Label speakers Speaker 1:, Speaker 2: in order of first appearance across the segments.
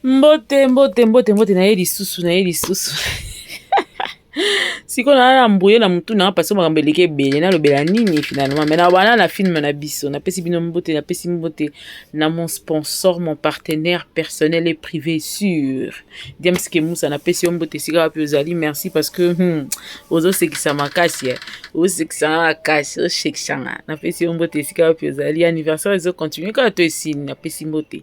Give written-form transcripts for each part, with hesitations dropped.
Speaker 1: Mbote mbote mbote mbote na ye lisusu na ye lisusu sikoyo naa na mbuye na mutu nanga parce makambo eleki ebele nalobela nini finalement mais na wana na film na biso napesi bino mbote, napesi mbote na mon sponsor, mon partenaire personnel et privé sur James Kemusa. Napesi yo mbote esika wapi ozali. Merci parce que ozosekisa makasi, eh. Ozosekisa nga makasi, osekisa nga. Napesi yo mbote esika wapi ozali. Anniversaire ezocontinue kaka to esili. Napesi mbote,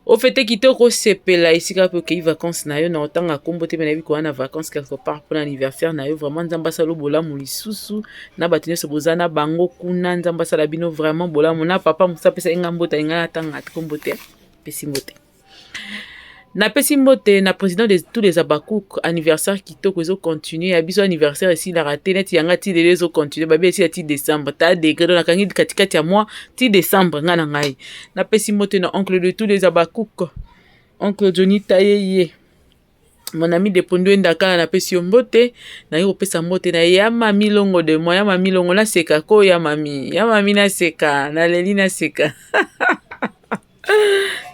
Speaker 1: ofete kitoko, osepela esika mpe okei vacance na yo. Na otanga nkombo te, me nayebi koya na vacance quelque part mpona anniversaire na yo. Vraiment, Nzambe asala bolamu lisusu na bato nyonso boza na bango kuna. Nzambe asala bino vraiment bolamu. Na papa mosu apesa ye nga mbote, alingai natanga nkombo te. Pesi mbote, napesi mbote na président de tous les Abakouk. Anniversaire kitoko ezocontinue ya biso. Anniversaire esilaka te, neti yanga ti lelo ezocontinue. Babi esila ti décembre, ta degré. Donc nakangi katikati ya mois ti décembre. Ngai na ngai napesi mbote na oncle de tous les Abakouk, oncle Johnny Tayeye, mon ami de Pondo Endakala. Napesi yo mbote. Naye kopesa mbote na ya mami Longo de moi, ya mami Longo. Naseka ko ya mami, ya mami, naseka, naleli, naseka,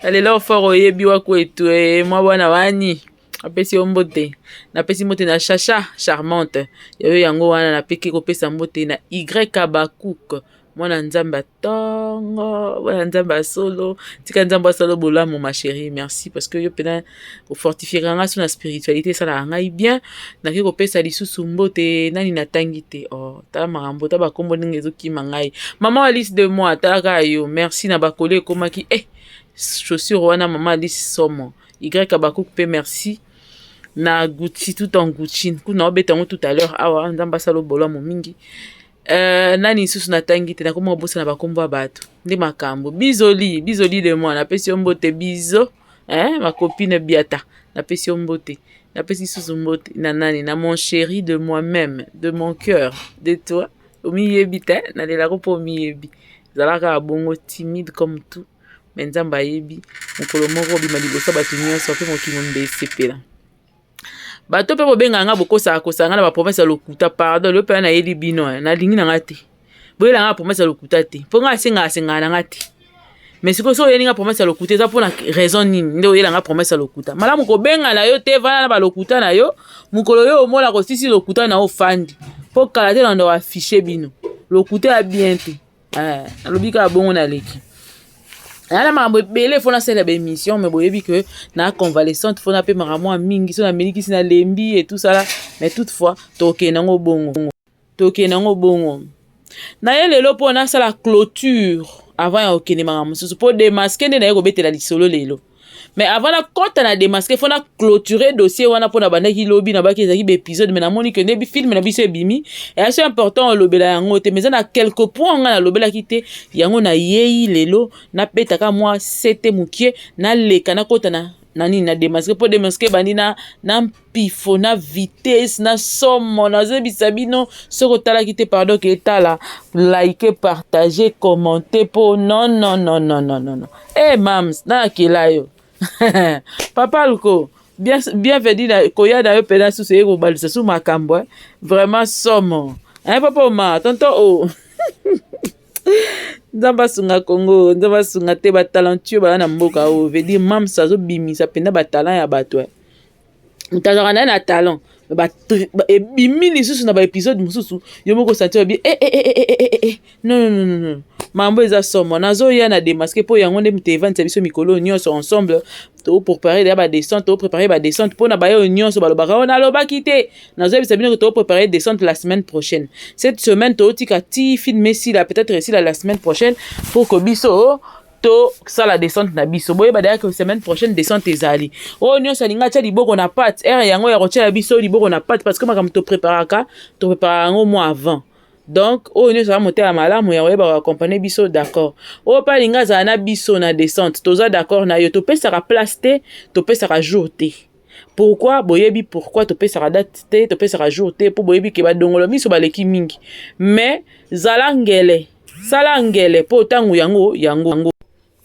Speaker 1: nalela fort. Oyebi wakwetu e, mwa bwana wani. Apesi yo mbote. Napesi mbote na Chacha Charmante yayo yango wana. Napeki kopesa mbote na Y Abakouk, mwana Nzambe atongo, mwana Nzambe asolo. Tika Nzambe asolo bolamu, ma chérie. Merci parce que yo mpena ofortifieka nga so na spiritualité, esalaka ngai bien. Naki kopesa lisusu mbote nani natangi te? Oh, tala makambo, ta bakombo ndenge ezokima ngai. Mama Alice de moi, talaka yo. Merci na bakolo ekomaki eh, chaussure wana, mama Alice somo. Y Abakouk mpe merci na Gucci, tout en Gucci kuna obeta yango tout à l'heure awa. Nzambe asala bolamu mingi. Nani lisusu natangi te? Nakoma kobosana bakombo ya bato nde makambo. Bizoli, bizoli de moi, napesi yo mbote. Bizo, eh, ma copine Biata, napesi yo mbote. Napesi lisusu mbote na nani? Na mon chéri de moi-même, de mon cœur, de toi. Omiyebi te, nalelako mpo omiyebi. Ezalaka bongo, timide comme tout, mais Nzambe ayebi mokolo moko obima liboso ya bato nyonso mpe mokili mbe esepela. Bato mpe bobengaka nga, bokosaka kosaka nga na bapromesse ya lokuta. Pardon, lelo mpe nayeli bino, nalingi na nga te boyela nga bapromesse ya lokuta te, mpo nga asengaka asengaka na nga te. Mais sikoyo soki oyeli nga promesse ya lokuta, eza mpona raison nini nde oyela nga promesse ya lokuta? Malamu kobenga na yo te, vanda na balokuta na yo. Mokolo yo omona kosisi lokuta na yo, ofandi mpo kala te na ndo affiche bino lokuta ya bien te. Nalobi kaka bongo, naleki na makambo ebele. Faut nasala baémission, mais boyebi ke na convalescente, faut napemaka mwa mingi. So namelikisi, nalembi et tout ça. Mais toutefois tokende yango bongo, tokende yango bongo. Naye lelo mpo nasala clôture avant ya kokende makambo mosusu, mpo démasquer nde naye kobetela lisolo lelo. Mais avant nakɔta na démasquer, faut na clôturer dossier wana mpo na bandaki lobi nabaki ezalaki baépisode, mais namoni ke nde film na biso ebimi, eya so important olobela yango te. Mais eza na quelque point nga nalobelaki te, yango nayei lelo napetaka mwa sete mokie, naleka nakɔta na nini, na démasquer, mpo démasquer ebandi na mpifo, na vitesse, na somo. Nazoyebisa bino, soki otalaki te, pardon, ke etala, like, partage, commente, mpo non, non, non, non, non, non, non. Eh, mams, nayakela yo papa Alko, bien, bienvenue na koya na yo mpena susu eye kobalisa su makambo, eh? Vraiment somo, eh, papa Omar, tonton o. Nzambe asunga Kongo, Nzambe asunga te batalentueux baya na mboka oyo. Veut dire mams azobimisa mpenza batalent ya bato, eh. Moto azalaka na ye na talent, ebimi lisusu na baépisode mosusu. Yo moko osanti babi eh, eh, eh, eh, eh, eh. Non, non, non, non, mambo eza somo. Nazoya na démasquer mpo yango nde moto evandisa biso mikolo nyonso ensemble. Topréparé deya badescente, topréparé badescente mpona bayo nyonso balobaka oyo nalobaki te. Nazoyebisa bino ke topréparé descente la semaine prochaine. Cette semaine totika ti film esila, peut-être esila la semaine prochaine, pour que biso tosala descente na biso. Boyeba deya ke semaine prochaine descente ezali. Oyo nyonso alingi atya liboko na pâte ere yango ya kotyela biso liboko na pâte, parce que makambo topréparaka, topréparaka yango mwa avant. Donc oyo nyonso aza motema malamu ya koyeba koaccompagne biso, d'accord. Oyo mpe alingi azala na biso na descente, toza d'accord na yo. Topesaka place te, topesaka jour te. Pourquoi? Boyebi pourquoi topesaka date te, topesaka jour te? Mpo boyebi ke badongolo miso baleki mingi. Mais zala ngele, sala ngele, mpo ntango yango yango.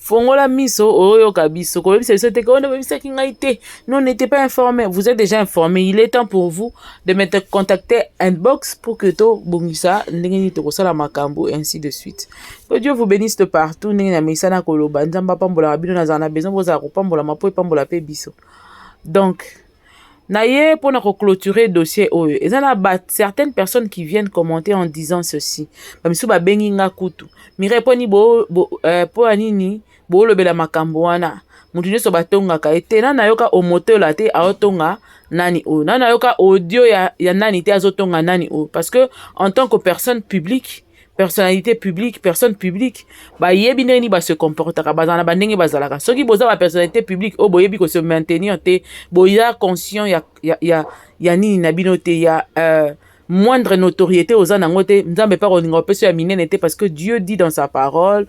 Speaker 1: Fongola miso oyoka biso. Koyebisa biso te que oyebisaki ngai te. Nous, on n'était pas informés. Vous êtes déjà informés. Il est temps pour vous de me contacter inbox pour que to bongisa ndenge nini tokosala makambo, ainsi de suite. Que Dieu vous bénisse de partout. Ndenge na mesana koloba, Nzambe apambolaka bino. Nazala na besoin bozala kopambolama mpo epambola mpe biso. Donc na ye mpona koclôturer dossier oyo, eza na ba certaines personnes qui viennent commenter en disant ceci. Bamisusu babengi nga kutu: "Mireille, mponi mpo ya nini boolobela makambo wana? Motu nyonso batongaka ye te. Nani ayoka omotola te aotonga nani oyo? Nani ayoka audio ya nani te azotonga nani oyo?" Parce que en tant que personne publique, personnalité publique, personne publique, bayebi ndenge nini base comportaka, bazala na bandenge bazalaka. Soki boza bapersonnalité publique oyo boyebi kose maintenir te, boza conscient ya nini na bino te, ya moindre notoriété oza nango te, Nzambe mpe kolinga opesa ya minene te, parce que Dieu dit dans sa parole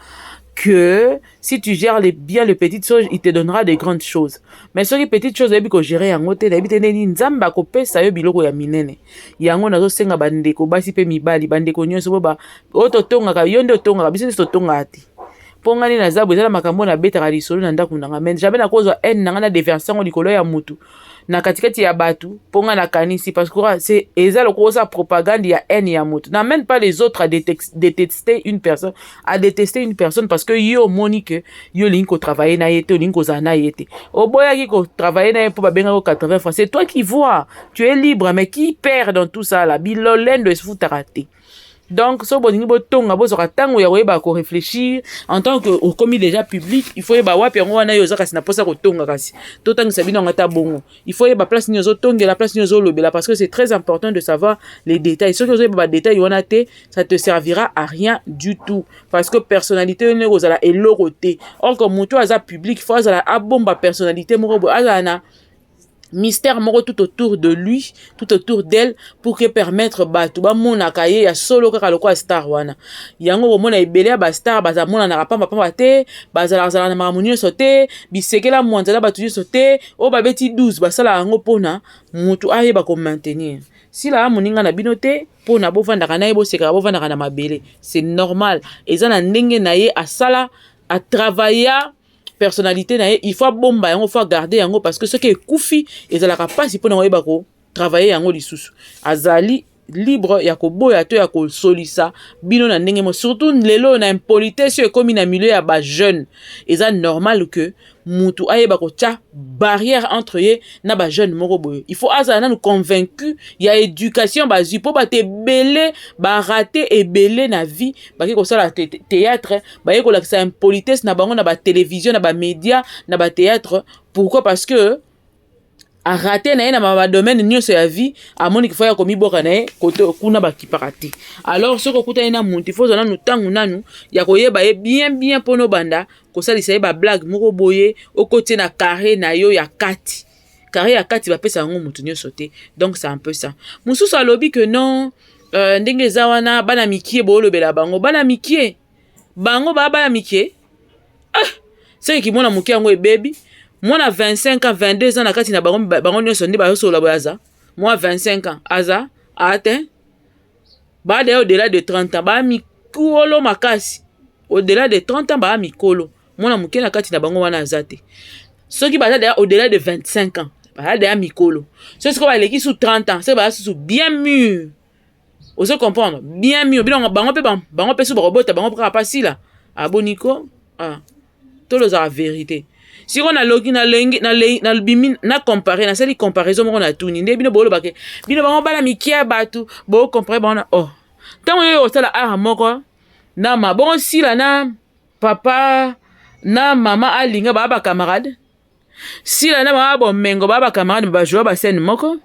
Speaker 1: que si tu gères bien les petites choses, il te donnera de grandes choses. Mais soki petites choses oyebi kogérer yango te, nayebi te ndeni Nzambe akopesa yo biloko ya minene. Yango nazosenga bandeko basi mpe mibali, bandeko nyonso bo oyo totongaka, yo nde otongaka, biso nyonso totongaka te. Mpo ngai nde naza boye, eza na makambo oyo nabetaka lisolo na ndako na ngai, mais jamais nakozwa haine na ngai na déverser yango likolo ya mutu na katikati ya bato. Mpo ngai nakanisi, parce que c'est eza lokola oza propagande ya haine ya motu. N'amène pas les autres à détester une personne, à détester une personne, parce que yo omoni ke yo olingi kotravailler na ye te, olingi kozala na ye te, oboyaki kotravailler na ye mpo babengaki 80 fois. C'est toi qui vois, tu es libre, mais qui perd dans tout ça là? Bilolendo efutaka te. Donc soki bolingi botonga, bozwaka ntango ya koyeba koréfléchir. En tant que okomi déjà public, il faut yeba wapi yango wana yo oza. Kasi na mposa kotonga, kasi totangisa bino yango ata bongo, il faut yeba place nini ozotongela, place nini ozolobela, parce que c'est très important de savoir les détails. Soki ozoyeba badétail wana te, ça te servira à rien du tout, parce que personnalité oyo ndenge kozala eloko te. Or que moto aza public, faut azala abomba personnalité moko boye, azala na mystère moko tout autour de lui, tout autour d'elle, pour que permettre bato bamonaka ye ya solo kaka lokola star wana. Yango komona ebele ya bastar bazamonanaka pambapamba te, bazalaka na makambo nyonso te, bisekela mwanza na bato nyonso te. Oyo babeti 12 basalaka yango mpona motu ayeba komaintenir. Sila ya moninga na bino te mpona bovandaka na ye, bosekaka, bovandaka na mabele, c'est normal. Eza na ndenge na ye asala, atravailla personnalité na ye. Il faut abomba yango, faut agarder yango, parce que soki ekufi, ezalaka mpasi mpona koyeba kotravailler yango lisusu. Azali libre ya koboya to ya kosolisa bino na ndenge mo. Surtout lelo na impolitesse oyo ekómi na milieu ya bajeune, eza normal que mutu ayeba kotia barrière entre ye na bajeune moko boye. Il faut azala nanu convaincu ya éducation bazwi, mpo bato ebele barater ebele na vie. Bake kosala théâtre, baye kolakisa impolitesse na bango na batélévision, na bamédia, na bathéâtre. Pourquoi? Parce que arater na ye na badomaine nyonso ya vie, amoni qu'il faut ya komiboka na ye kote kuna bakipaka te. Alors soki okutani na muntu, il faut ozwa nanu ntango nanu ya koyeba ye bien bien, mpona obanda kosalisa ye bablague moko boye, okotie na carré na yo ya kati. Carré ya kati bapesa yango motu nyonso te. Donc c'est un peu ça. Mosusu alobi que non, ndenge eza wana, bana mikie boolobela bango, bana mikie, bango baa bana mikie. Ah, soki kimona moke yango ebebi. Mwana 25 ans, 22 ans na kati na bango, bango nyonso nde bazosolola boye, aza mwa 25 ans, aza ate baa au-delà de 30 ans, baa mikolo makasi. Au-delà de 30 ans, baa mikolo. Mwana moke na kati na bango wana aza te. Soki baza deya au-delà de 25 ans, baza deya mikolo. Soki sikoyo baleki su 30 ans, soki baza susu bien mûr, ozo comprendre, bien mûr. Bino bango mpe, bango mpe so bakobota bango kaka pasila aboniko. Ah, tolozaka vérité. Sikoyo naloki, nalengi, nabimi na compare, nasali comparaison moko na tuni nde bino bolobake bino bango bana mikie ya bato, bocompare bango na oh ntango oyo osala art moko na ma bongo. Sila na papa na mama alinga baa bacamarade. Sila na mama Bomengo baa bacamarade, bajoua bascène moko,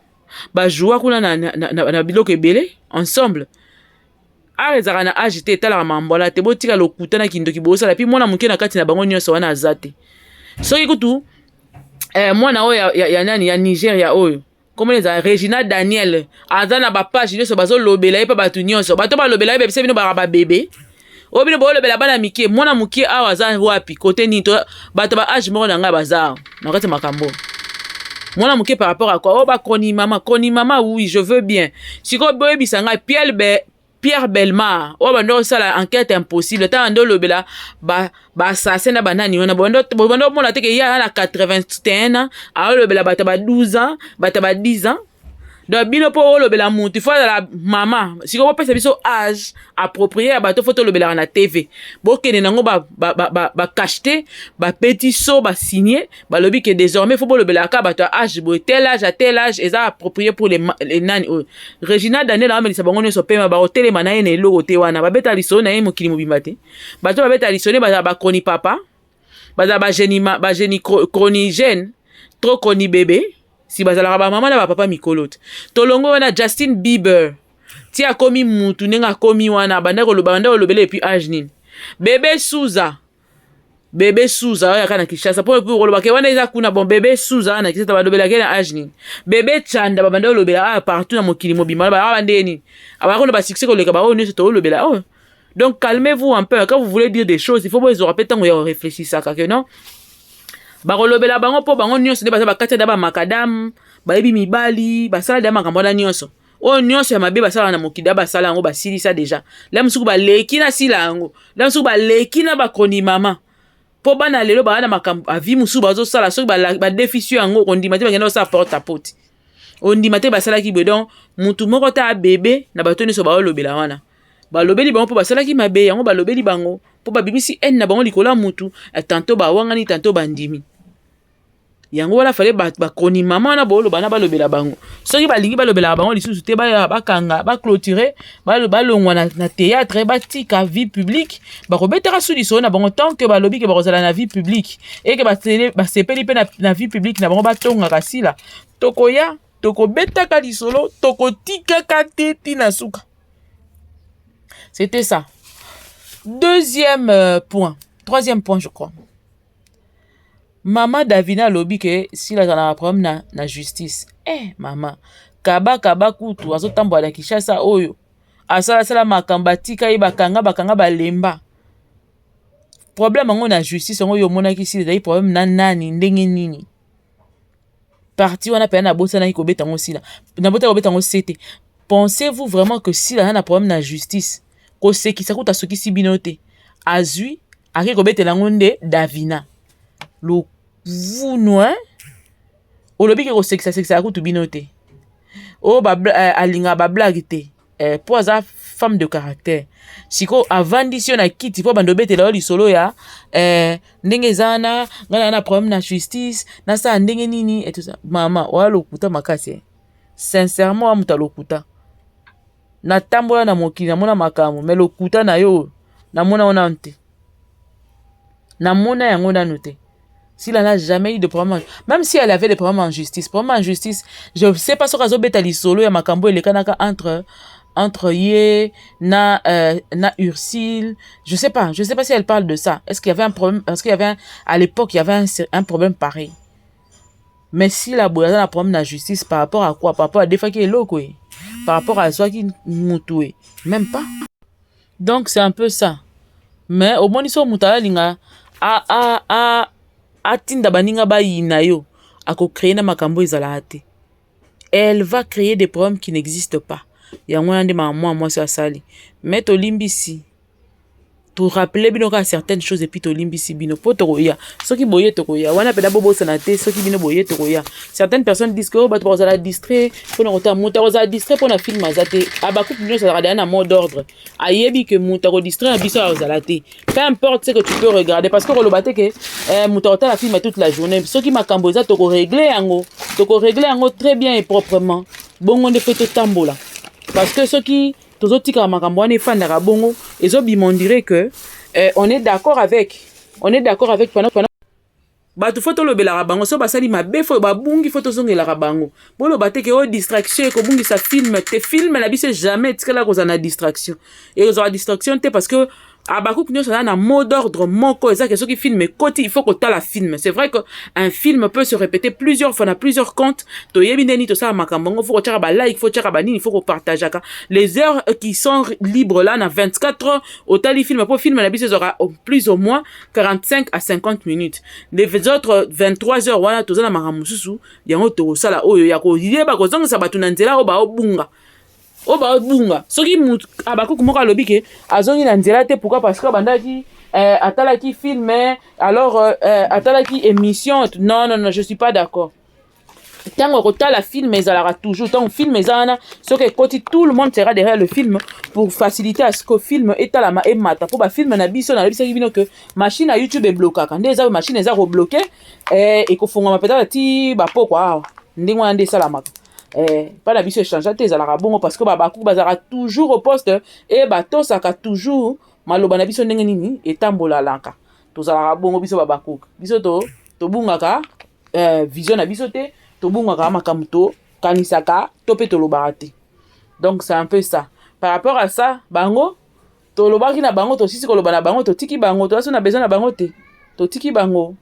Speaker 1: bajoua kuna na biloko ebele ensemble. Art ezalaka na age te, etalaka mambola te. Botika lokuta na kindoki bosala. Mpi mwana moke na kati na bango nyonso wana aza te. Soki kutu mwana oyo ya nani ya Nigeria oyo komona ezala Regina Daniel, aza na bapage nyonso, bazolobela ye mpe bato nyonso, bato balobela ye, bebisa bino baka babebe oyo bino boolobela bana mike. Mwana moke awa aza wapi? Kote nini? Bato ba age moko na ngai baza awa na kati ya makambo. Mwana moke par rapport à quoi? Oyo bakoni mama, koni mama, oui, je veux bien. Sikoyo boyebisa ngai piel be. Pierre Belmar oyo bando kosala Enquête impossible, ntango bando olobela baassassin na banani wana, bando omona te ke ye aza na 81 ans, aolobela bato ba 12 ans, bato ba 10 ans. Donc bino mpo olobela mutu, faut azala mama. Sikoyo bopesa biso âge approprié ya bato faut tolobelaka na TV. Bokende nango bacacheter, bapeti so basigne, balobi ke désormais faut bolobelaka bato ya âge boye, tel âge à tel âge eza approprié pour les nani oyo. Régina Daniel aomelisa bango nyonso pema, bakotelema na ye na eloko te. Wana babeta lisolo na ye mokili mobimba te. Bato babeta lisolo bazala bachroni papa, bazala bageni chronigène trop, chroni bébé, si bazalaka bamama na bapapa mikolo te. Tolongo wana, Justin Bieber ti akomi mutu ndenge akomi wana, banda koloba, banda kolobela et puis âge nini? Bebe Suza, Bebe Suza oyo aka na Kinshasa, mpo kolobake wana eza kuna. Bon, Bebe Suza wana na Kinshasa, balobelaki na âge nini? Bebe Chanda, babanda kolobela awa partout na mokili mobimba, balaka bandenge nini? Abaka na basuccès koleka baoyo nyonso toolobela oyo. Donc calmez-vous un peu. Quand vous voulez dire des choses, il faut bozwaka mpe ntango ya korefléchisaka ke non, bakolobela bango mpo bango nyonso nde baza bakati da bamakadamu, bayebi mibali, basala da makambo wana nyonso oyo nyonso ya mabe basalaka na mokili da, basala yango, basilisa déjà. La mosuku baleki na sila yango, la mosuku baleki na bakroni mama, mpo bana lelo baa na makambo avi mosusu bazosala. Soki badefisi yango, kondima te, bakenda kosala porte à porte, ondima te basalaki boye. Donc mutu moko te abebe na bato nyonso baolobela wana. Balobeli bango mpo basalaki mabe yango, balobeli bango mpo babimisi haine na bango likolo ya mutu. Tantôt bawangani, tantôt bandimi yango wana. Fale bakoni mama wana booloba na balobela bango. Soki balingi balobelaka bango lisusu te, bakanga, baclôture, balongwa na théâtre, batika vie publique, bakobetaka su lisolo na bango. Tant que balobi ke bakozala na vie publique eke basepeli mpe na vie publique na bango, batongaka sila, tokoya, tokobetaka lisolo, tokotikaka te ntina suka. C'était ça. Deuxième point, troisième point, je crois, mama Davina alobi ke Sila azala na problème na justice. Mama kaba kaba kutu azotambola na Kinshasa oyo asalasala makambo, atika ye, bakanga bakanga, balemba problème yango na justice. Yango oyo omonaki Sila ezali problème na nani, ndenge nini? Parti wana mpenza nabosanaki kobeta yango. Sila nabotaki kobeta yango sete. Pensez-vous vraiment que Sila aza na problème na justice? Kosekisa kutu asokisi bino te, azwi ake kobetela yango nde Davina lovunu. Olobi ke kosekisasekisaka kutu bino te, oyo alingaka bablague te, mpo aza femme de caractère. Sikoyo avandisi yo na kiti mpo bando obetela yo lisolo ya ndenge eza wana. Ngai na problème na justice, nasala ndenge nini? Mama oya lokuta makasi, sincèrement, oya moto alokuta. Natambola na mokili, namona makambo, me lokuta na yo namona ngo nanu te, namona yango nanu te. S'il n'a jamais eu de problème, même si elle avait des problèmes en justice, problème en justice, je ne sais pas ce qu'azobeta lisolo ya makambo elekanaka entre ye na Ursule, je sais pas, je sais pas si elle parle de ça. Est-ce qu'il y avait un problème? Est-ce qu'il y avait un, à l'époque il y avait un problème pareil? Mais si la boye aza na problème na justice, par rapport à quoi? Par rapport à defaki eloko ye, par rapport à azwaki mutu ye, même pas. Donc c'est un peu ça. Mais omoni so moto alinga atinda baninga bayina yo, akocréer na makambo ezalaka te. Elle va créer des problèmes qui n'existent pas. Yango wana nde mama mwa mwasi asali. Mais tolimbisi, torappeler bino kaka certaines choses et puis tolimbisi bino mpo tokoya. Soki boye, tokoya wana mpena, bobosana te. Soki bino boye, tokoya. Certaines personnes disent que oyo bato bakozala distrait mpona kotala. Moto akozala distrait mpona film aza te. Abakupe nyonso azalaka deya na mot d'ordre, ayebi ke moto akodistraire na biso akozala te, peu importe ce que tu peux regarder, parce que koloba te ke moto akotala film toute la journée. Soki makambo eza, tokorégler yango, tokorégler yango très bien et proprement. Bongo nde fe totambola, parce que soki tozotikaka makambo wana efandaka bongo, ezobima on dirait que on est d'accord avec, on est d'accord avec pendant bato. Faut tolobelaka bango so basali mabe, faut babungi, faut tozongelaka bango. Boloba te ke oyo distraction ekobungisa film te. Film na biso jamais etikala kozala na distraction, ekozala distraction te, parce que Abakuku nyonso aza na mot d'ordre moko, eza ke soki film ekoti, il faut kotala film. C'est vrai que un film peut se répéter plusieurs fois na plusieurs comptes. Toyebi ndeni tosala makambo yango. Faut kotiaka balike, faut tiaka banini, faut kopartageaka. Les heures qui sont libres là na 24 heures, otali film, mpo film na biso ezwaka plus ou moins 45 à 50 minutes. Les autres 23 heures wana, toza na makambo mosusu yango tokosala oyo ya koyeba kozongisa bato na nzela oyo baobunga. Oyo babunga soki mutu abakuku moko alobi ke azongi na nzela te, pourquoi? Parce que abandaki atalaki film, alors atalaki émission. Non, non, non, je suis pas d'accord. Ntango kotala film ezalaka toujours, ntango film eza wana, soki ekoti, tout le monde sera derrière le film pour faciliter à ce que film etalama, emata. Mpo bafilm na biso, nalobisaki bino ke machine ya YouTube eblokaka nde eza machine eza kobloquer, ekofungwama peut-être ti bapokwa awa. Ndenge wana nde esalamaka mpa na biso, échange te, ezalaka bongo parce que babakuku bazalaka toujours au poste e batosaka toujours maloba na biso. Ndenge nini etambolalaka, tozalaka bongo biso babakuku. Biso tobungaka vision na biso te, tobungaka makambo tokanisaka to mpe tolobaka te. Donc c'est un peu ça par rapport à ça. Bango tolobaki na bango, tosisi koloba na bango, totiki bango, toza so na besoin na bango te, totiki bango,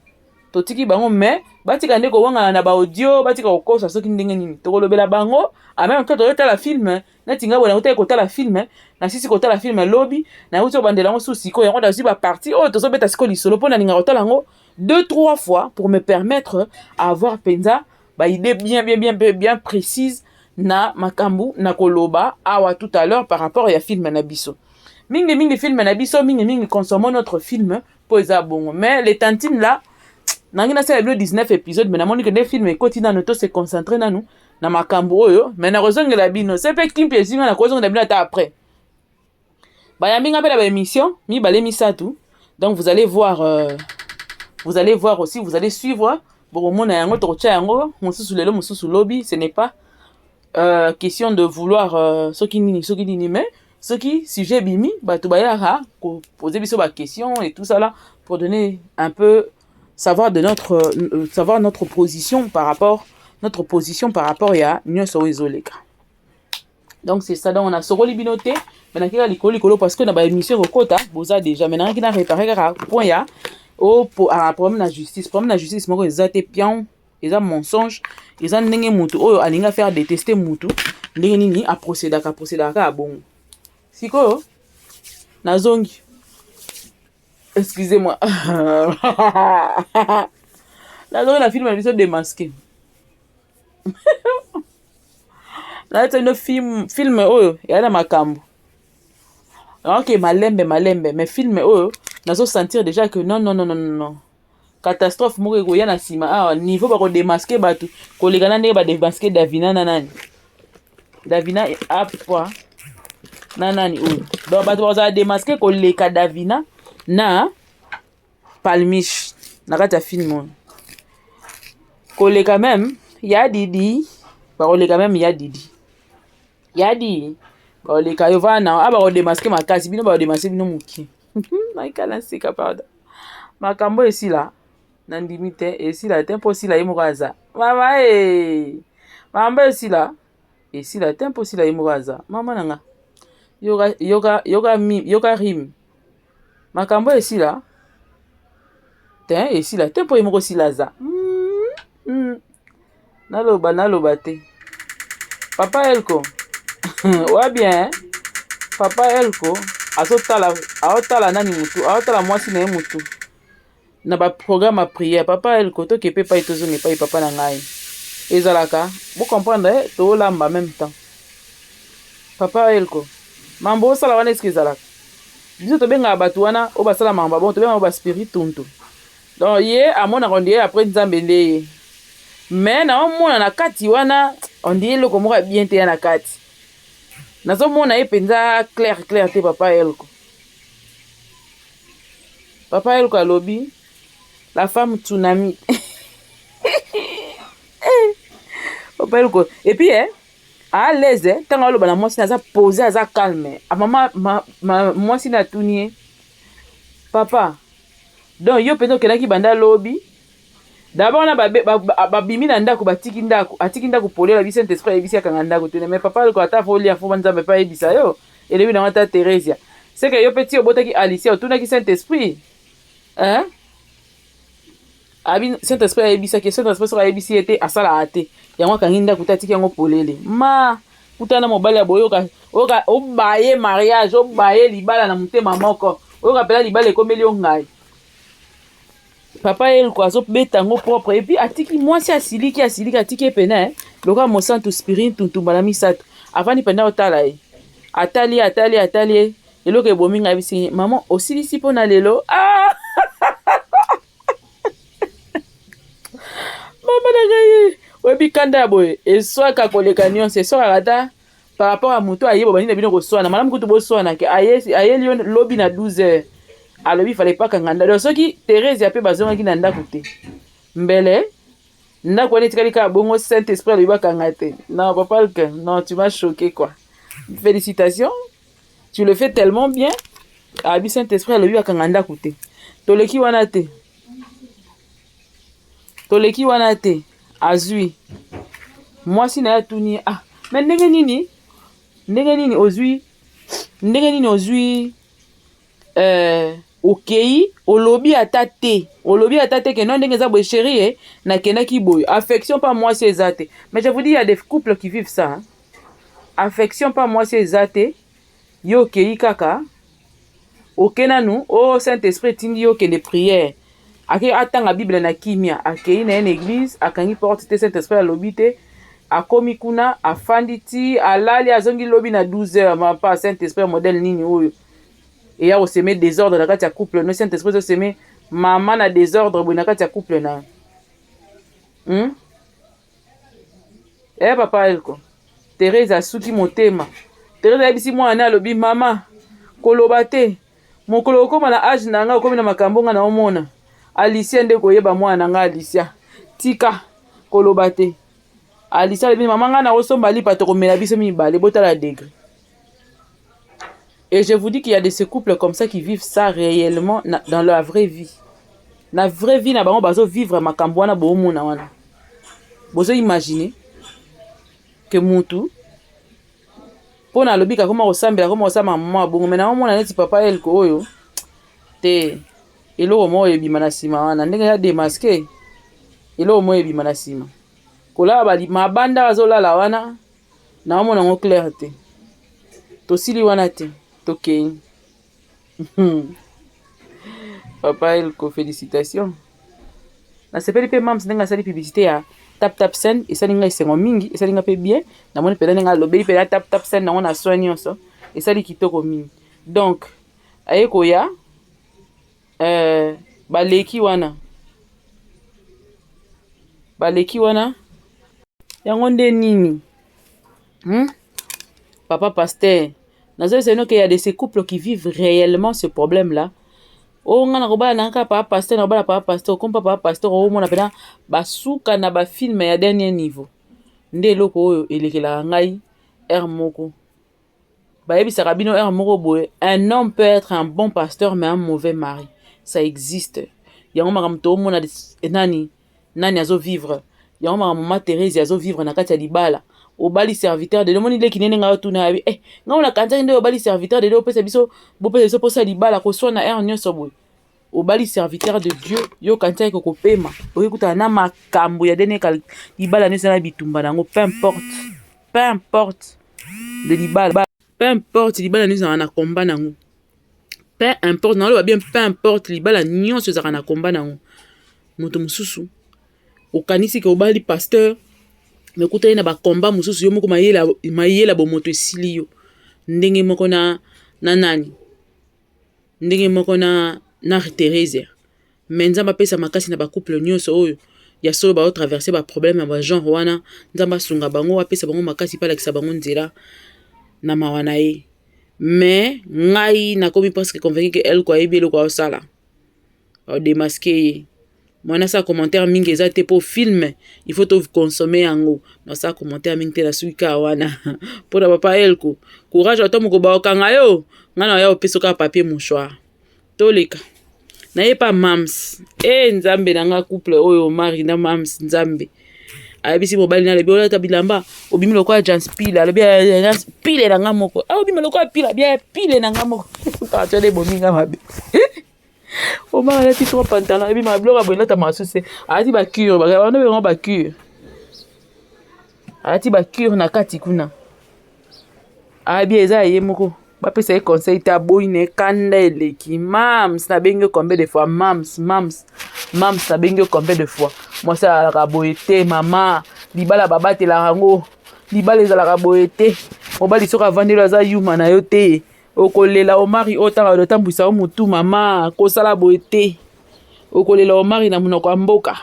Speaker 1: totiki bango. Mais batika nde kowangana na baaudio, batika kokosa. Soki ndenge nini tokolobela bango en même temps, tozotala film neti ngai boye, nakutaki kotala film, nasisi kotala film lobi, nakuti kobandela yango su sikoyo. Yango nazwi bapartie oyo tozobeta sikoyo lisolo, mpo nalingaka kotala yango deux trois fois pour me permettre avoir mpenza baidée bien bien bien bien bien précise na makambo na koloba awa tout à l'heure par rapport ya film na biso. Mingi mingi film na biso, mingi mingi consommons notre film mpo eza bongo. Mais les tantines là, nangi nasala bino 19 épisode, mais namoni ke nde film ekoti nanu, to se concentre nanu na makambo oyo. Mais nakozongela bino se mpe kimpi ezinga, nakozongela bino ata après. Bayambi nga mpe na baémission mibale, misato. Donc vous allez voir, vous allez voir aussi, vous allez suivre, bokomona yango, tokotia yango mosusu lelo, mosusu lobi. Ce n'est pas question de vouloir soki nini, soki nini, mais soki sujet ebimi, bato bayaka koposer biso baquestion et tout ça là pour donner un peu savoir de notre savoir notre position par rapport, notre position par rapport ya nyonso oyo ezoleka. Donc c'est ça. Donc on a sokoli bino te, mais nakeka likolo likolo parce que na baémission ekokota boza déjà. Mais nangaki na réparé kaka point ya o problème na justice. Problème na justice moko eza te, pion eza mensonge, eza ndenge mutu oyo alingi afaire détester mutu, ndenge nini aprocédaka, aprocédaka kaka bongo. Sikoyo nazongi, excusez-moi, nazongi na film na biso Démasqué. Nayeta bino film, film oyo eya na makambo. Ok, malembe malembe, mais film oyo nazosentir déjà que non, non, non, non, non, catastrophe moko ekoya na nsima awa. Niveau bakodémasquer bato koleka na ndenge badémasquer Davina na nani, Davina apwa na nani oyo. Donc bato bakozala démasqué koleka Davina na Palmiche na kati ya film oyo, koleka même ya Didi, bakoleka même ya Didi, ya Di bakoleka yo vana a bakodémasquer makasi bino, bakodémasquer bino moke. Naikala nsika, pardon. Makambo esila, nandimi te esila te, mpo osila ye moko aza mama e. Makambo esila, esila te, mpo osila ye moko aza mama na nga. Yoka, yoka, yoka, yoka rime. Makambo esila te, esila te, mpo ye moko osila aza. Naloba, naloba te. Papa Elko wa bien, papa Elko azotala, aotala nani mutu, aotala mwasi na ye mutu na baprogramme ya prière. Papa Elko, toke mpe epai, tozonga epai papa na ngai ezalaka. Bocomprendre, toolamba même temps. Papa Elko, mambo osala wana eske ezalaka? Biso tobengaka bato wana oyo basala makambo bongo, tobengaka baspirit tuntu. Donc ye amonaka on dirait après Nzambe nde ye, mais naomona na kati wana on dirait eloko moko ya bien te ya na kati. Nazomona ye mpenza clair clair te. Papa Elko, papa Elko alobi la femme tsunami. Papa Elko et puis à l'aise ntango aloba na mwasi, aza posé, aza calme. Mama ma, ma, mwasi na atuni ye: "Papa, donc yo mpenza okendaki banda lobi?" D'abord na babimi na ndako, batiki ndako, atiki ndako polela bi Saint Esprit ayebisi akanga ndako te. Mais papa Elko, ata fo olia, fo Nzambe mpe ayebisa yo. Elobi nango ata Theresia seke yo mpe ti obotaki Alicia, otunaki Saint Esprit, hein? Abi Saint Esprit ayebisaki, Saint Esprit soki ayebisi ye te, asalaka te. Yango akangi ndako te, atiki yango polele. Ma kutana mobali ya boyoka, oyoka obaye mariage, obaye libala na motema moko, oyoka mpena libala ekomeli yo ngai. Papa Elko azobeta yango propre et puis atiki mwasi asiliki, asiliki, atiki ye pene lokola mosantu spirit tuntumba na misato. Avandi mpenza otala ye. Atali ye, atali ye, atali ye. Eloko ebomi ngai ayebisi ye, maman osilisi mpo na lelo? Ah! Mama na ngai, oyebi kanda ya boye eswaka koleka nyonso, eswakaka ata par rapport à moto aye bobandi na bino koswana, malamu kutu boswana ke ayeli yo lobi na 12 heures, alobi fallait pas kanga ndako. Donc soki Theresia pe bazongaki na ndako te, mbele ndako wana etikali kaka bongo, Saint Esprit alobi bakanga te. Non papa Alke, non tu m'as choqué quoi. Félicitations, tu le fais tellement bien. Abi Saint Esprit alobi bakanga ndako te. Toleki wana te. Toleki wana te. Azui. Mwasi na ye atuni ye, ah, mais ndenge nini? Ndenge nini ozui? Ndenge nini ozui? Okei, olobi ata te. Olobi ata te ke non ndenge eza boye chérie, eh, nakendaki boye. Affection pa mwasi eza te. Mais je vous dis, il y a des couples qui vivent ça. Hein? Affection pa mwasi eza te. Yo okei kaka. Oke nanu, oh Saint-Esprit etindi yo okende prière. Ake atanga Bible na kimia, akei na ye na église, akangi porte te, Saint-Esprit alobi te. Akomi kuna, afandi ti, alali, azongi lobi na 12 heures. Mapa Saint-Esprit modèle nini oyo? Eya kosemer désordre na kati ya couple no. Saint-Esprit ezosemer mama na désordre boye na kati ya couple na. Eh papa Elko, Therese asuki motema. Therese ayebisi mwana alobi mama koloba te. Mokolo okoma na age na nga okomi na makambo nga na omona. Alicia nde koyeba mwana na nga Alicia. Tika koloba te. Alicia alobi mama nga na osomba lipa tokomela biso mibale botala degré. Et je vous dis qu'il y a de ces couples comme ça qui vivent ça réellement dans la vraie vie. Na vraie vie na bango bazo vivre makambo wana boomona wana. Bozo imaginer que mutu pona alobi kakoma kosambela koma kosala mama bongo mais na omona neti papa Elko oyo te eloko moko ebima na nsima wana ndenge ya démasqué eloko moko ebima na nsima kolala ba mabanda azolala wana na omona yango clair te tosili wana te tokei. Papa Elko, félicitations. Nasepeli mpe mams ndenge asali publicité ya Tap Tap Send, esali ngai esengo mingi, esali ngai mpe bien. Namoni mpenza ndenge alobeli mpenza Tap Tap Send nango na soin nyonso, esali kitoko mingi. Donc aye koya baleki wana, baleki wana yango nde nini? Papa pasteur, nazoyebisa bino ke y a de ces couples qui vivent réellement ce problème là. Oyo nga nakobala na kaka papa pasteur, nakobala papa pasteur, okompa papa pasteur, omona mpena basuka na bafilme ya dernier niveau. Nde eloko oyo elekelaka ngai heure moko. Bayebisaka bino heure moko boye, un homme peut être un bon pasteur mais un mauvais mari. Ça existe. Yango makambo toomona nani nani azovivre. Yango makambo mama Therese azovivre na kati ya libala. Obali serviteur de Dieu, omoni leki nene ngai otuna yabi, eh ngai na kanzaki nde obali serviteur de Dieu, opesa biso bopesa biso posa libala koswana heure nyonso boye. Obali serviteur de Dieu, yo kanzaki kokopema, okekutana na makambo ya dene libala nyonso na bitumba nango, peu importe, peu importe de libala, peu importe libala nyonso na combat nango, peu importe, naloba bien peu importe libala nyonso ezalaka na combat nango. Moto mosusu okanisi ke obali pasteur, mais okutani na bakomba mosusu, yo moko mayela bomoto esili yo. Ndenge moko na nani, ndenge moko na Therese. Mais Nzambe apesa makasi na bacouple nyonso oyo ya solo bao traverser ba problème ya ba genre wana. Nzambe asunga bango, apesa bango makasi mpe alakisa bango nzela na mawa na ye. Mais ngai nakomi presque convaincu ke Elko ayebi eloko aosala, aodémasquer ye. Mwana asala commentaire mingi eza te po film il faut to consommer yango. Nasala commentaire mingi te na suki kaka wana. Mpona papa Elko, courage, ata moko baokanga yo, ngai na oya opesa kaka papier mouchoir. Toleka naye pa mams. E nzambe na nga, couple oyo Mari na mams, nzambe ayebisi mobali na alobi olata bilamba obimi lokola Jans pile, alobi pile na nga moko, obimi lokola pile, abi pile na nga moko. Partie ebomi nga mabe. Omar alati trois pantalon, ayebi ma biloko boye elata masusu, alati bacuir, bana bengo bacuir, alati bacuir na kati kuna, abi eza ye moko. Bapesa ye conseil te, aboyi na ekanda eleki. Mams, nabengi yo combien de fois? Mams, mams, mams, nabengi yo combien de fois? Mwasi azalaka boye te mama, libala babatelaka yango, libala ezalaka boye te. Mobali soki avandeli aza yuma na yo te. Okolela Omari oyo ntango otambwisa yo motu mama kosala boye te. Okolela Omari na monoko ya mboka.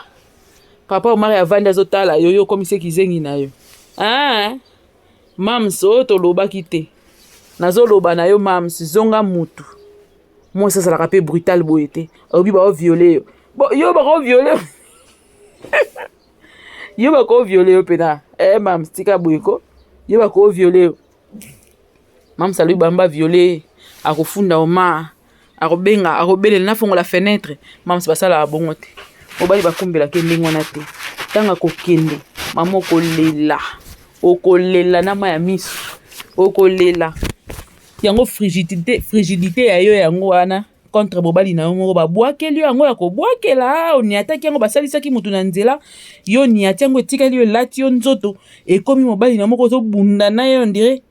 Speaker 1: Papa Omari avandi azotala yo, yo okomisi kizengi na yo. Ah, mams oyo tolobaki te. Nazoloba na yo mams, zonga mutu. Mwasi azalaka mpe brutal boye te. Alobi bao violer yo. Bo, yo bako violer yo bako violer yo pena. Eh mams, tika boye ko. Yo bako violer yo. Mams alobi bamba violer, akofunda Omar. Akobenga, akobelela nafongola fenetre. Mams basalaka bongo te. Mobali bakumbelaka ye ndenge wana te. Ntango akokende, mama okolela. Okolela na mai ya miso. Okolela. Yango frigidité, frigidité ya yo yango wana contre mobali na yo moko babwakeli yo yango ya kobwakela oniataki yango basalisaki motu na nzela yo oniati yango etikali yo elati yo nzoto ekomi mobali na moko ozobunda na ye ondire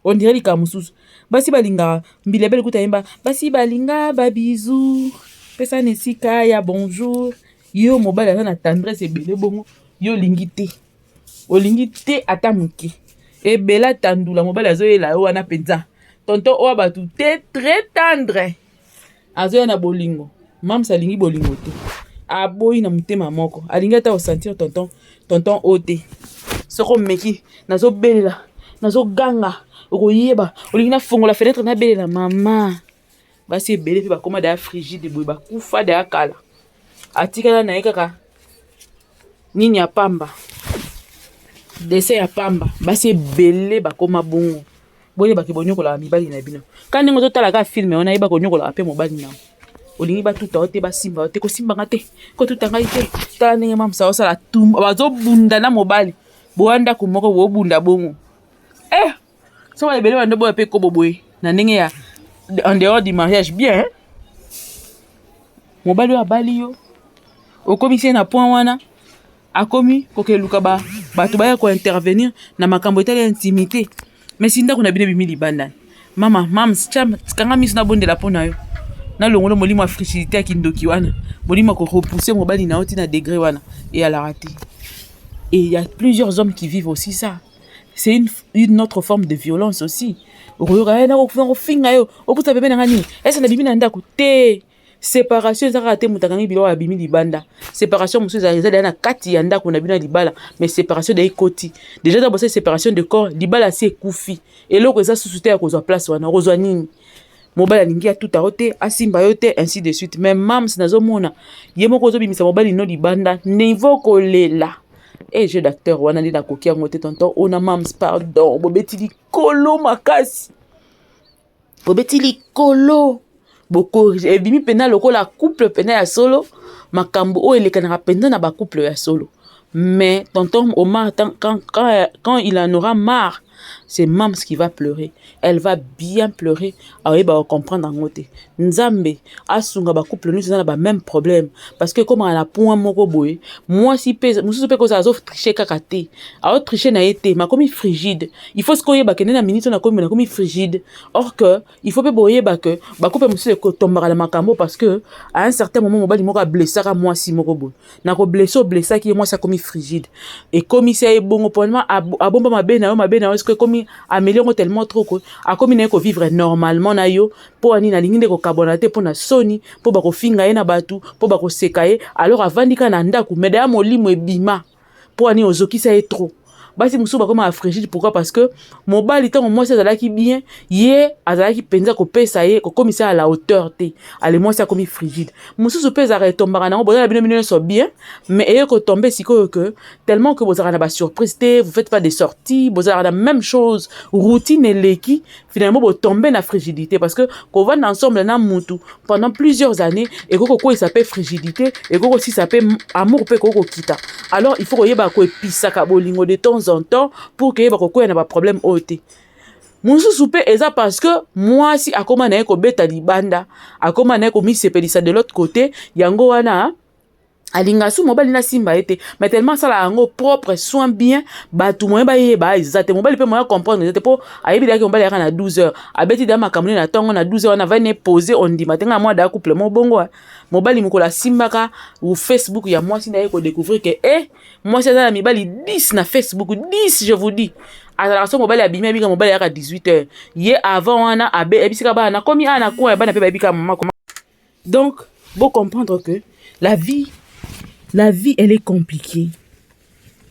Speaker 1: On dirait likambo mosusu. Basi balingaka Mbilia Bel kuta yemba basi balinga ba bisous pesa na esika ya bonjour. Yo mobali aza na tendresse ebele bongo yo olingi te. Olingi te ata moke. Ebele atandula mobali azoyela yo wana mpenza. Tonton oyo bato te très tendre. Azoya na bolingo. Mam's alingi bolingo te. Aboyi na motema moko. Alingi ata osentir tonton tonton o te. Soko omeki nazobelela nazoganga okoyeba olingi nafongola fenetre nabelela mama. Basi ebele mpe bakoma daya frigide boye bakufa daya kala. Atikala na ye kaka nini ya pamba dessin ya pamba basi ebele bakoma bongo. Boyeba ke bonyokolaka mibali na bino. Ka ndenge ozotala kaka film wana yeba konyokolaka mpe mobali na yo. Olingi batuta yo te, basimba yo te, kosimba nga te, kotuta ngai te. Tala ndenge mamsa osala tumba, bazobunda na mobali. Boya ndako moko bobunda bongo. Eh, soki ebele bando boya mpe kobo boye na ndenge ya en dehors du mariage bien. Hein? Mobali oyo abali yo, okomisi ye na point wana. Akomi kokeluka ba bato baya ko intervenir na makambo etali intimité. Mais si ndako na bino ebimi libanda. Mama, mams, tia kanga miso na bondela mpo na yo. Nalongola molimo ya frigidité ya kindoki wana. Molimo ya ko repousser mobali na yo ti na degré wana. Eyalaka te. Et il y a plusieurs hommes qui vivent aussi ça. C'est une autre forme de violence aussi. Okoyoka, eh, nakofinga yo, opusa pembeni na nga nini? Est-ce nabimi na ndako? Te. Separation eza kaka te moto akangi biloko abimi libanda. Separation mosusu eza eza deja na kati ya ndako na bino ya libala, mais separation deja ekoti. Deja eza bosali separation de corps, libala si ekufi. Eloko eza susu te ya kozwa place wana, okozwa nini? Mobali alingi atuta yo te, asimba yo te, ainsi de suite. Mais mams nazomona ye moko ozobimisa mobali no libanda, niveau kolela. Eh, jeu d'acteur wana nde nakoki yango te tonton ona mams pardon, bobeti likolo makasi. Bobeti likolo bokorige ebimi mpenza lokola couple mpenza ya solo makambo oyo elekanaka mpenza na bacouple ya solo. Mais tonton Omar, quand il en aura marre, c'est Mams qui va pleurer. Elle va bien pleurer. Aoyeba ba comprendre yango te. Nzambe asunga ba couple nyonso eza na ba même problème parce que comme na point moko boye, mwasi pe mosusu pe kozala azo tricher kaka te. Azo tricher na ye te, mais akomi frigide. Il faut sikoyo oyeba ke nde na minute oyo nakomi nakomi frigide. Or que il faut pe boyeba que ba couple mosusu ekotombaka na makambo parce que à un certain moment mobali moko ablessaka mwasi moko boye. Na ko blesser oblessaki ye mwasi akomi frigide. Ekomisi ye bongo po abomba mabe na yo mabe na yo est-ce que ekomi ameli yango tellement trop ko akomi na ye ko vivre normalement na yo po nini alingi nde kokabwana te po na soni po bakofinga ye na bato po bakoseka ye alors avandi kaka na ndako mais daya molimo ebima po nini ozokisa ye trop. Basi mosusu bakoma frigide pourquoi? Parce que mobali ntango mwasi azalaki bien ye azalaki mpenza kopesa ye kokomisa à la hauteur te ale mwasi akomi frigide. Mosusu mpe ezalaka etombaka nango bozala bino bino nyonso bien mais eye kotombe sikoyo que tellement que bozalaka na ba surprise te, vous faites pas des sorties, bozalaka na même chose, routine eleki, finalement botombe na frigidité parce que kovanda ensemble na mutu pendant plusieurs années ekoki kokweyisa mpe frigidité, ekoki kosisa mpe amour mpe ekoki kokita. Alors il faut koyeba koepisaka bolingo de temps en temps pour que yeba kokwea na ba problème oyo te. Mosusu mpe eza parce que mwasi akoma na ye kobeta libanda, akoma na ye komisepelisa de l'autre côté, yango wana alinga su mobali na simba ye te, mais tellement asala yango propre soin bien, bato moyen bayeba eza te, mobali mpe moyen comprendre eza te po ayebi daki mobali ayaka na 12 heures, abeti da makambo na ntongo na 12 heures wana avandi pose ondima te nga mwa da couple mo bongo mobali mokolo asimbaka ou Facebook ya mwasi na ye ko découvrir que eh mwasi aza na mibali 10 na Facebook 10 je vous dis. Azalaka so mobali abimi, abika mobali ayaka 18 heures. Ye avant wana ayebisika bana: "Nakomi awa na coin." Bana mpe bayebika mama. Donc bo comprendre que la vie, la vie, elle est compliquée.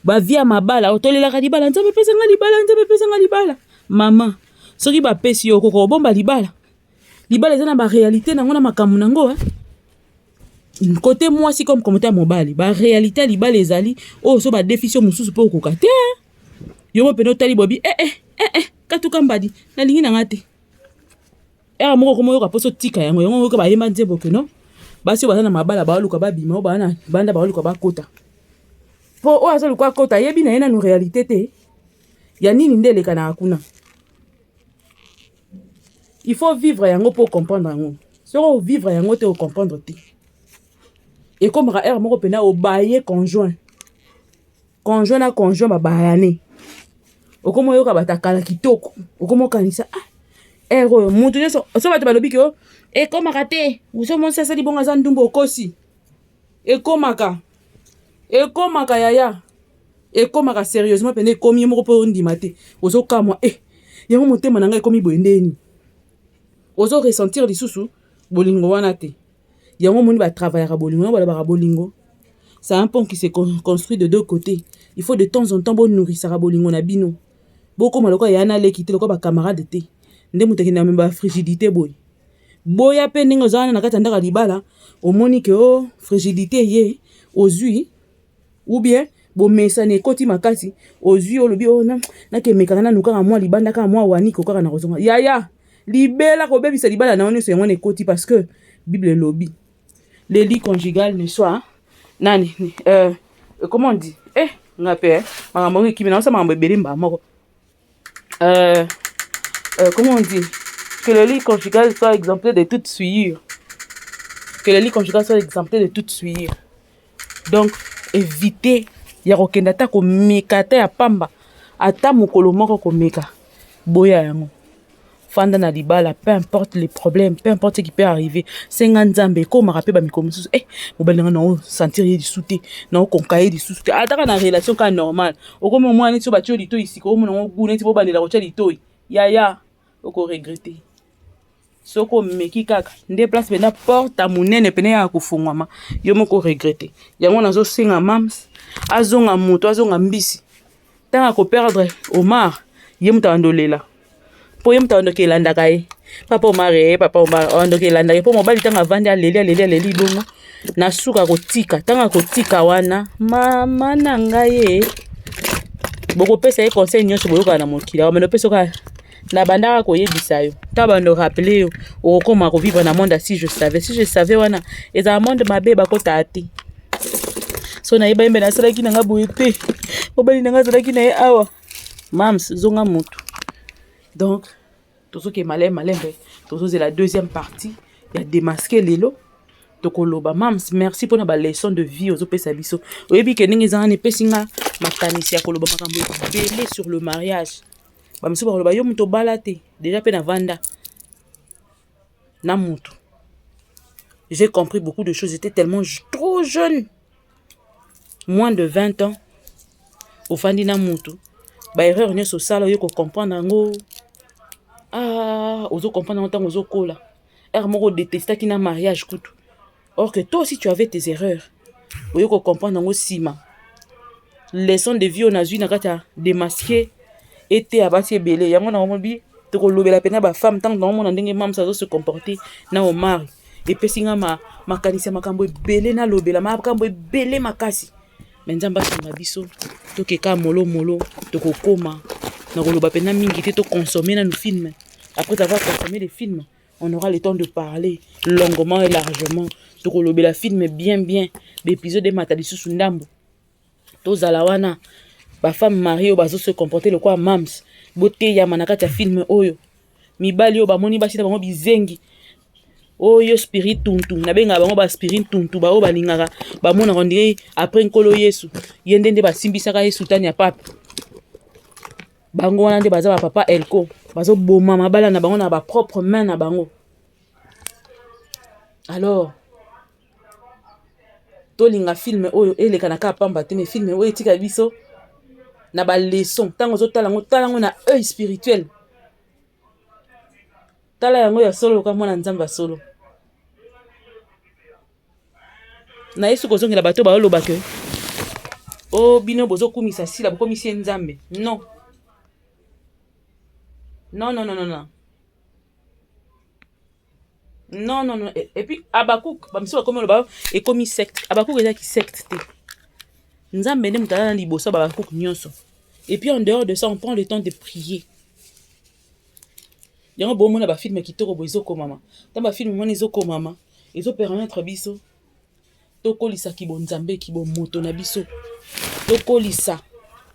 Speaker 1: Bavie ya mabala, otolelaka libala: "Nzambe, epesanga libala, Nzambe, epesanga libala." Mama, soki bapesi yo, okoka obomba libala? Libala eza na baréalité nango, na makambo nango, eh? Kote mwasi comme kote ya mobali, baréalité ya libala ezali oyo so badefisi yo mosusu mpe okoka te. Yo mo pene otali bobi, eh, eh, eh, eh, katuka mbadi, nalingi nanga te. Ere moko okoma oyoka mposo tika yango. Yango oyoka bayemba nzembo ke no basi oyo baza na mabala baoluka babima, oyo baa na banda baoluka bakota, mpo oyo azoluka akota ayebi na ye nanu réalité te ya nini nde elekanaka kuna. Il faut vivre yango mpo comprendre yango. Soki ovivre yango te, ocomprendre te. Ekomaka ere moko mpena obaye conjoint, conjoint na conjoint babayane. Okoma oyoka bato akala kitoko, okoma okanisa: "Ah, ere oyo mutu nyonso." So bato balobi ke ekomaka te, so mwasi asali bongo aza ndumbu, okosi. Ekomaka, ekomaka yaya, ekomaka sérieusement mpena. Ekomi ye moko mpo ondima te, ozokamwa e yango: "Motema na ngai ekomi boye ndeni?" Ozo ressentir lisusu bolingo wana te. Yango omoni batravaillaka bolingo, yango balobaka bolingo, c'est un pont qui se construit de deux côtés. Il faut de temps en temps bonourrisaka bolingo na bino. Bokóma lokola ya na leki te, lokola bacamarade te. Nde moto akende amema bafrigidité boye boya mpe ndenge oza wana na kati ya ndako ya libala, omoni ke o frigidité ye ozwi, ou bien bomesana ekoti makasi, ozwi, olobi: "O nakemekaka nanu kaka mwa libanda, kaka mwa waniko kaka na kozonga." Yaya, libela kobebisa libala na yo nyonso yango wana ekoti, parce que Bible elobi: "Le lit conjugal ne soit nani", comment on dit, eh, nga mpe makambo yango ekimi, naosa makambo ebele mbaa moko. Comment on dit? Que le lit conjugal soit exempté de toute souillure, que le lit conjugal soit exempté de toute souillure. Donc éviter ya kokende ata komeka, ata ya pamba, ata mokolo moko komeka, boya yango. Fanda na libala, peu importe les problèmes, peu importe ce qui peut arriver. Senga Nzambe. Ekomaka mpe bamikolo mosusu, eh, mobali nanga, naosentir ye lisusu te, naokonka ye lisusu te. Ataka na relation kaka normal, okomi omwana neti so batie yo litoi sika, omona yango gu neti bobandela kotia litoi. Yaya, okoregretter soki omeki kaka nde place mpena porte monene pene ya kofungwama, yo moko regretter yango. Nazosenga mams azonga moto, azonga mbisi. Ntango akoperdre Omar, ye moto abandolela, mpo ye moto abandoki elandaka ye: "Papa Omar, e papa Omar." Abandoki elandaka ye, mpo mobali ntango avandi, aleli, aleli, aleli bongo, na suka kotika. Ntango akotika wana, mama na ngai, ye bokopesa ye conseil nyonso boyokaka na mokili, akomenda opesa kaka na bandaka koyebisa yo. Ntango bando rappeler yo, okokóma kovivre na monde ya "si je savais, si je savais". Wana ezala monde mabe, bakotaka te. So nayeba ye mbe nasalaki nanga boye te, mobali nanga azalaki na ye awa. Mams, zonga motu. Donc tozoke malembe malembe, tozozela deuxième partie ya Démasqué. Lelo tokoloba. Mams, merci mpona baleçon de vie ozopesa biso. Oyebi ke ndenge eza wana, epesi nga makanisi ya koloba makambo ebele sur le mariage. Bamisusu bakoloba: "Yo moto obala te." Déjà mpe navanda na mutu, j'ai compris beaucoup de choses. J'étais tellement trop jeune, moins de 20 ans. Ofandi na mutu, baerreur nyonso osala, oyo kocomprendre yango. Ah, ozocomprendre yango ntango ozokola. Ere moko odetestaki na mariage kutu, or que toi aussi tu avais tes erreurs. Oyo kocomprendre yango nsima. Leçon de vie oyo nazwi na kati ya Démasqué ete basi ebele, yango na omobi tokolobela mpena bafemme. Ntango naomona ndenge mamsa azo se comporter na Omar, epesi nga makanisi ya makambo ebele, nalobela makambo ebele makasi. Me Nzambe asunga biso, tokeka molomolo, tokokóma na koloba mpena mingi te. Toconsommer nanu film. Après avoir consommé le film, on aura le temps de parler longuement et largement. Tokolobela film bien bien, baépisode emata lisusu ndambo. Tozala wana, bafemme mariée oyo bazose comporter lokola mams, boteyama na kati ya film oyo. Mibali oyo bamoni basi na bango bizengi oyo, spirit tuntu, nabengaka bango baspirit tuntu, baoyo balingaka bamonaka ondire après Nkolo Yesu ye nde basimbisaka ye sutani ya pape. Bango wana nde baza bapapa elko, bazoboma mabala na bango na bapropre main na bango. Alors tolinga film oyo eleka na kaka pamba te, mais film oyo etika biso. Na ba leçon ntango ozotala yango, tala yango na œil spirituel, tala yango ya solo lokola mwana Nzambe ya solo. Naye soki kozongela bato baoloba ke o oh, bino bozokumisa Sila, bokomisi ye Nzambe. Non, non, non, non, non, non. Non, non, non. Et puis Abakuk, bamisu bakomi oloba ekomi secte. Abakuk ezalaki secte te. Nzambe nde moto aza na liboso ya Abakuk nyonso. Et puis en dehors de ça, on prend le temps de prier. Yango bomona bafilme kitoko boye ezokomama. Ntango bafilme wana ezokomama, ezopermettre biso tokolisa kibonzambe, kibomoto na biso, tokolisa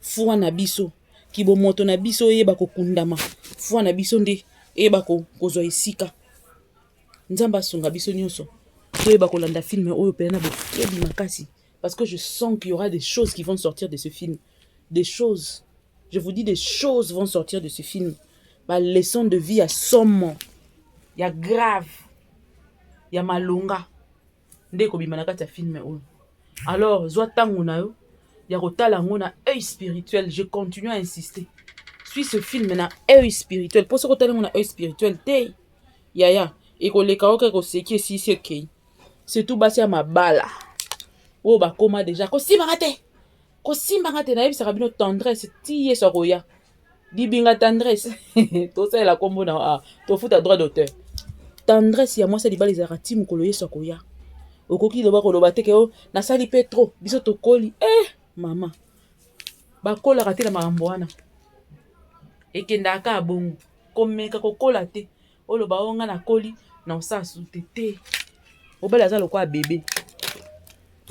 Speaker 1: foi na biso, kibomoto na biso eyeba kokundama, foi na biso nde eyeba kozwa esika. Nzambe asunga biso nyonso toyeba kolanda film oyo mpenza na bokebi makasi, parce que je sens qu'il y aura des choses qui vont sortir de ce film. Des choses, je vous dis, des choses vont sortir de ce film. Ba leçon de vie ya somo, ya grave, ya malonga nde ekobima na kati ya film oyo. Alors zwa ntango na yo ya kotala yango na œil spirituel. Je continue à insister, suis ce film na œil spirituel, mpo soki otala yango na œil spirituel te, yaya, ekoleka oka ekoseki esisi ekei. Surtout basi ya mabala oyo bakóma déjà kosimbanga te, kosimbanga te. Nayebisaka bino, tendresse ti Yesu akoya. Dibinga Tendresse, tosalela nkombo na ah, tofuta droit d'auteur. Tendresse ya mwasi ya libala ezalaka ti mokolo Yesu akoya. Okoki loba koloba te ke o nasali mpe trop, biso tokoli. Eh mama, bakolaka te na makambo wana, ekendaka kaka bongo. Komeka kokola te, oloba o nga nakoli na osala su te. Te, mobali aza lokola bebe,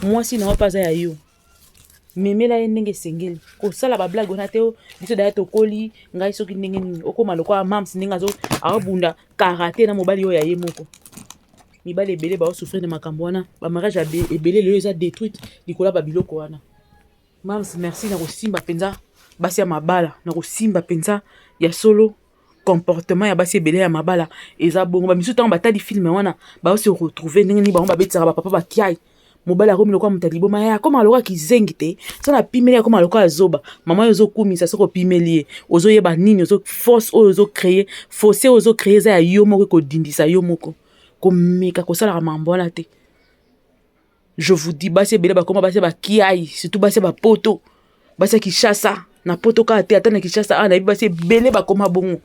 Speaker 1: mwasi na yo mpe aza ya yo, memela ye ndenge esengeli. Kosala bablague wana te, o biso daya tokoli, ngai soki ndenge nini, okóma lokola mams ndenge azo aobunda karate na mobali oyo ya ye moko. Mibali ebele baosouffrir na makambo wana, bamariage ebele lelo eza détruite likolo ya babiloko wana. Mams, merci na kosimba mpenza basi ya mabala, na kosimba mpenza ya solo comportement ya basi ebele ya mabala eza bongo. Bamisusu ntango batali film wana, baose retrouver ndenge nini bango babetisaka bapapa bakiai. Mobali akomi lokola moto ya liboma, ye akoma lokola kizengi te. So napimeli, akoma lokola zoba. Mama oyo ozokumisa, soki opimeli ye, ozoyeba nini ozo force oyo ozocréer, fossé oyo ozocréer eza ya yo moko, ekodindisa yo moko. Komeka kosalaka mambo wana te. Je vous dis, basi ebele bakoma basi bakiai, surtout basi ya bapoto, basi ya Kinshasa. Na poto kaka te, ata na Kinshasa awa nayebi basi ebele bakoma bongo.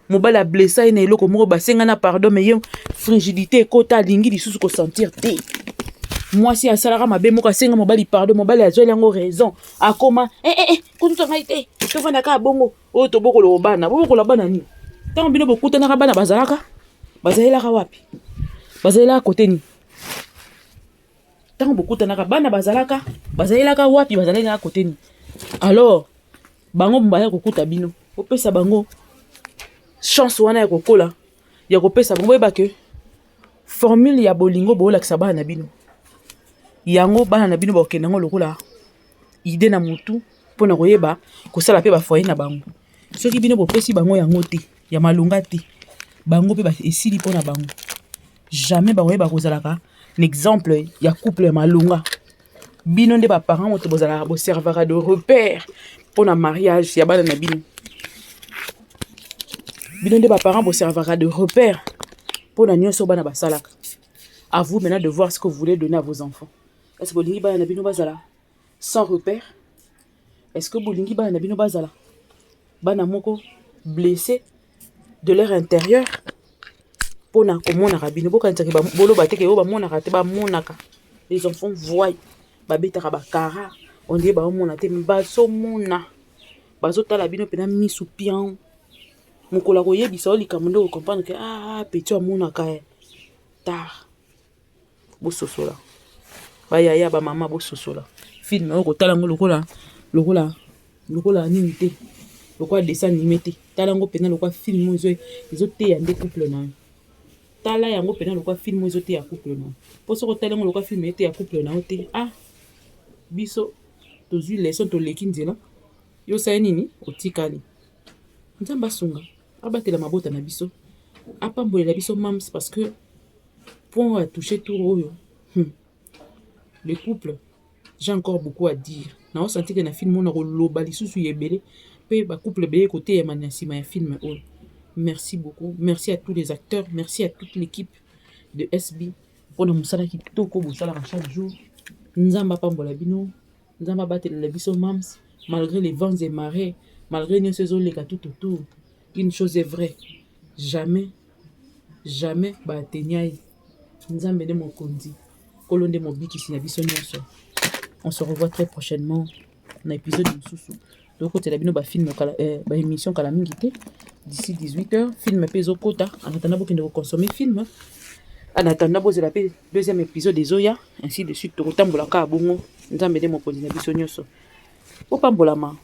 Speaker 1: Mobali ablessa ye na eloko moko, basenga na pardon, mais ye frigidité ekota, alingi lisusu kosentir te. Mwasi asalaka mabe moko, asenga mobali pardon, mobali azweli yango raison, akoma eh, eh, eh, kotuta ngai te, tovanda kaka bongo. Oyo tobokola bana, bobokola bana nini? Ntango bino bokutanaka, bana bazalaka, bazalelaka wapi? Bazalelaka kote nini? Ntango bokutanaka, bana bazalaka, bazalelaka wapi? Bazalelaka kote nini? Alors bango baya kokuta bino, opesa bango chance wana ya kokola, ya kopesa bango. Boyeba ke formule ya bolingo boolakisa bana na bino, yango bana na bino bakokende yango lokola idée na motu mpona koyeba kosala mpe bafoyer na bango. Soki bino bopesi bango yango te, ya malonga te, bango mpe esili mpona bango. Jamais bakoyeba kozalaka na exemple ya couple ya malonga. Bino nde baparent moto bozalaka, boservaka de repère mpona mariage ya bana na bino. Bino nde baparent boservaka de repère mpona nyonso bana basalaka. À vous maintenant de voir ce que vous voulez donner à vos enfants. Est ce que bolingi bana na bino bazala sans repère? Est ce que bolingi bana na bino bazala bana moko blessé de leur intérieur? Mpona komonaka bino, bokanisaki boloba te ke oyo bamonaka te. Bamonaka, les enfants voient. Babetaka bakara ondie, baomona te, bazomona, bazotala bino mpena misu pian. Mokolo akoyebisa oyo likambo nde okocomprendre ke ah, petit amonaka tard. Bososola, bayaya, bamama, bososola film oyo. Kotala yango lokola nini te, lokola dessin animé te. Tala yango mpena lokola film oyo ezoteya nde couple na yo. Tala yango mpena lokola film oyo ezoteya couple na yo, mpo soki otala yango lokola film eteya couple na yo te, ah, biso tozwi leçon, toleki nzela, yo osali nini? Otikali. Nzambe asunga, abatela mabota na biso, apambolela biso mams, parce que point oyo atouche tour oyo, le couple, j'ai encore beaucoup à dire. Naosentir que na film oyo nakoloba lisusu ya ebele mpe bacouple ebele ekoteyema na nsima ya film oyo. Merci beaucoup, merci à tous les acteurs, merci à toute l'équipe de SB mpona mosala kitoko bosalaka chaque jour. Nzambe apambola bino, Nzambe abatelela biso mams malgré les vents et marées, malgré nyonso ezoleka tout autour. Une chose est vraie, jamais jamais baatenia ye. Nzambe nde mokonzi, Nkolo nde mobikisi na biso nyonso. On se revoit très prochainement na épisode mosusu. Tokotela bino bafilm kala, baémission kala mingi te, d'ici 18 heures film mpe ezokota. En attendant, bokende koconsommer film. En attendant, bozela mpe deuxième épisode ezoya, ainsi de suite. Tokotambola kaka bongo. Nzambe nde mokonzi na biso nyonso. Bopambolama.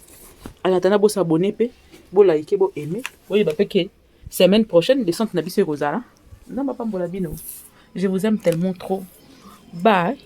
Speaker 1: En attendant, bos'abonner mpe bolike, boaime, boyeba mpe que semaine prochaine descente na biso ekozala. Nzambe apambola bino. Je vous aime tellement trop. Bye.